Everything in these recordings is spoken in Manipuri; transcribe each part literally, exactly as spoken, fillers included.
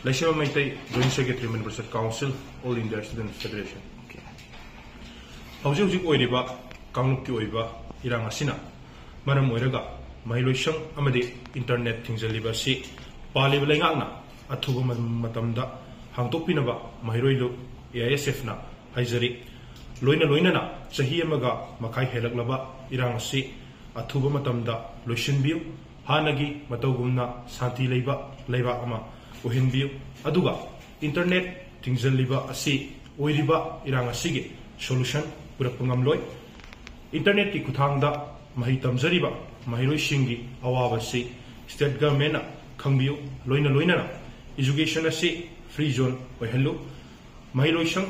ꯂꯩꯁꯦꯝꯕ Meitei, Joint Secretary, Manipur State Council, All India Student Federation꯫ ꯍꯧꯖꯤꯛ ꯍꯧꯖꯤꯛ ꯑꯣꯏꯔꯤꯕ ꯀꯥꯡꯂꯨꯞꯀꯤ ꯑꯣꯏꯕ ꯏꯔꯥꯡ ꯑꯁꯤꯅ ꯃꯔꯝ ꯑꯣꯏꯔꯒ ꯃꯍꯩꯂꯣꯏꯁꯪ ꯑꯃꯗꯤ internet ꯊꯤꯡꯖꯤꯜꯂꯤꯕ ꯑꯁꯤ ꯄꯥꯜꯂꯤꯕ ꯂꯩꯉꯥꯛꯅ ꯑꯊꯨꯕ ꯃ-, ꯃꯇꯝꯗ ꯍꯥꯡꯗꯣꯛꯄꯤꯅꯕ ꯃꯍꯩꯔꯣꯏ ꯂꯨꯞ AISFꯅ ꯍꯥꯏꯖꯔꯤ꯫ ꯂꯣꯏꯅ ꯂꯣꯏꯅꯅ ꯆꯍꯤ ꯑꯃꯒ ꯃꯈꯥꯏ ꯍꯦꯜꯂꯛꯂꯕ ꯏꯔꯥꯡ ꯑꯁꯤ ꯑꯊꯨꯕ ꯃꯇꯝꯗ ꯂꯣꯏꯁꯤꯟꯕꯤꯌꯨ꯫ ꯍꯥꯟꯅꯒꯤ ꯃꯇꯧꯒꯨꯝꯅ ꯁꯥꯟꯇꯤ ꯂꯩꯕ ꯂꯩꯕꯥꯛ ꯑꯃ ꯑꯣꯏꯍꯟꯕꯤꯌꯨ꯫ ꯑꯗꯨꯒ internet ꯊꯤꯡꯖꯤꯜꯂꯤꯕ ꯑꯁꯤ ꯑꯣꯏꯔꯤꯕ ꯏꯔꯥꯡ ꯑꯁꯤꯒꯤ solution ꯄꯨꯔꯛꯄ ꯉꯝꯂꯣꯏ꯫ Internetꯀꯤ ꯈꯨꯠꯊꯥꯡꯗ ꯃꯍꯩ ꯇꯝꯖꯔꯤꯕ ꯃꯍꯩꯔꯣꯏꯁꯤꯡꯒꯤ ꯑꯋꯥꯕ ꯑꯁꯤ state governmentꯅ ꯈꯪꯕꯤꯌꯨ꯫ ꯂꯣꯏꯅ ꯂꯣꯏꯅꯅ education ꯑꯁꯤ free zone ꯑꯣꯏꯍꯜꯂꯨ꯫ ꯃꯍꯩꯂꯣꯏꯁꯪ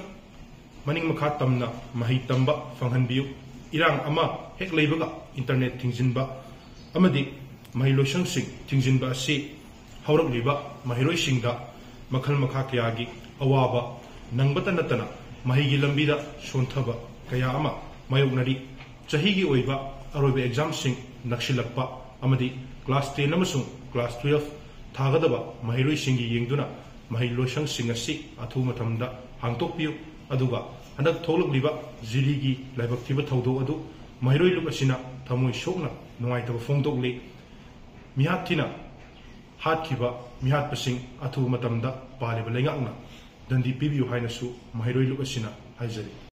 ꯃꯅꯤꯡ ꯃꯈꯥ ꯇꯝꯅ ꯃꯍꯩ ꯇꯝꯕ ꯐꯪꯍꯟꯕꯤꯌꯨ꯫ ꯏꯔꯥꯡ ꯑꯃ ꯍꯦꯛ ꯂꯩꯕꯒ internet ꯊꯤꯡꯖꯤꯟꯕ ꯑꯃꯗꯤ ꯃꯍꯩꯂꯣꯏꯁꯪꯁꯤꯡ ꯊꯤꯡꯖꯤꯟꯕ ꯑꯁꯤ ꯍꯧꯔꯛꯂꯤꯕ ꯃꯍꯩꯔꯣꯏꯁꯤꯡꯗ ꯃꯈꯜ ꯃꯈꯥ ꯀꯌꯥꯒꯤ ꯑꯋꯥꯕ ꯅꯪꯕꯇ ꯅꯠꯇꯅ ꯃꯍꯩꯒꯤ ꯂꯝꯕꯤꯗ ꯁꯣꯟꯊꯕ ꯀꯌꯥ ꯑꯃ ꯃꯥꯌꯣꯛꯅꯔꯤ꯫ ꯆꯍꯤꯒꯤ ꯑꯣꯏꯕ ꯑꯔꯣꯏꯕ examꯁꯤꯡ ꯅꯛꯁꯤꯜꯂꯛꯄ ꯑꯃꯗꯤ class ten ꯑꯃꯁꯨꯡ class twelve ꯊꯥꯒꯗꯕ ꯃꯍꯩꯔꯣꯏꯁꯤꯡꯒꯤ ꯌꯦꯡꯗꯨꯅ ꯃꯍꯩ ꯂꯣꯏꯁꯪꯁꯤꯡ ꯑꯁꯤ ꯑꯊꯨꯕ ꯃꯇꯝꯗ ꯍꯥꯡꯗꯣꯛꯄꯤꯌꯨ꯫ ꯑꯗꯨꯒ ꯍꯟꯗꯛ ꯊꯣꯛꯂꯛꯂꯤꯕ ꯖꯤꯔꯤꯒꯤ ꯂꯥꯏꯕꯛ ꯊꯤꯕ ꯊꯧꯗꯣꯛ ꯑꯗꯨ ꯃꯍꯩꯔꯣꯏ ꯂꯨꯞ ꯑꯁꯤꯅ ꯊꯃꯣꯏ ꯁꯣꯛꯅ ꯅꯨꯡꯉꯥꯏꯇꯕ ꯐꯣꯡꯗꯣꯛꯂꯤ꯫ ꯃꯤꯍꯥꯠ ꯊꯤꯅ ꯍꯥꯠꯈꯤꯕ ꯃꯤꯍꯥꯠꯄꯁꯤꯡ ꯑꯊꯨꯕ ꯃꯇꯝꯗ ꯄꯥꯜꯂꯤꯕ ꯂꯩꯉꯥꯛꯅ ꯗꯟꯗꯤ ꯄꯤꯕꯤꯌꯨ ꯍꯥꯏꯅꯁꯨ ꯃꯍꯩꯔꯣꯏ ꯂꯨꯞ ꯑꯁꯤꯅ ꯍꯥꯏꯖꯔꯤ꯫